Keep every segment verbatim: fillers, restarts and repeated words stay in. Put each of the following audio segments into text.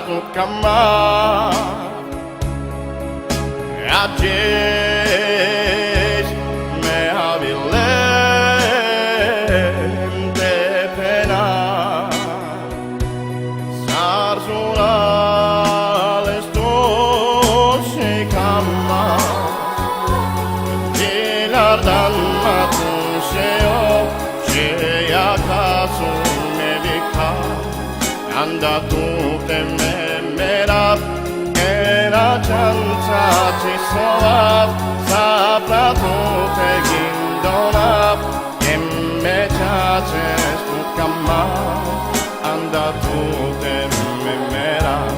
Tut kamav, ađe me avi lem te penav, sar zurale stot šaj kamav, ilar dan ma tu šaj ov, šaj jaka so me dikhav. Anda tute me merav, ena čanča čhivav, sa pra tute gindonav, ke me čačes tut kamav, anda tute me merav.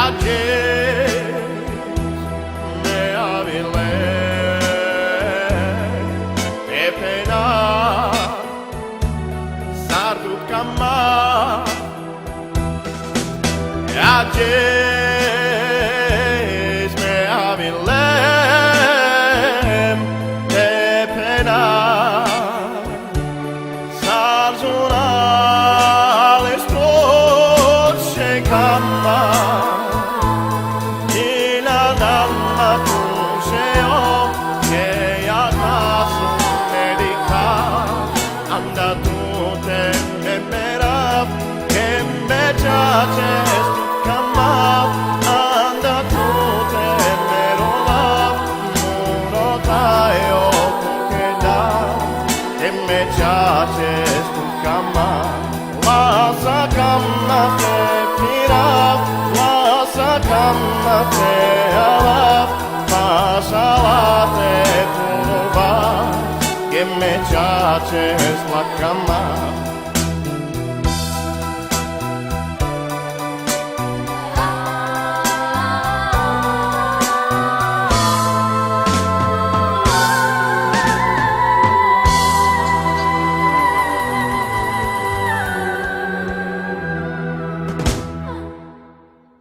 Ađe me avi lem te penav, sar tut kamav. Ađe me avi lem te penav, sar zurale stot šaj kamav, ilar dan ma tu šaj ov, šaj jaka so me dikhav. Anda tute me merav, ke me čačes tut kamav, anda tute me rovav, muro tajo tuke dav, ke me čačes tut kamav. Lasa kamav te pirav, lasa kamav te avav, pašala te puruvav, ke me čačes la kamav.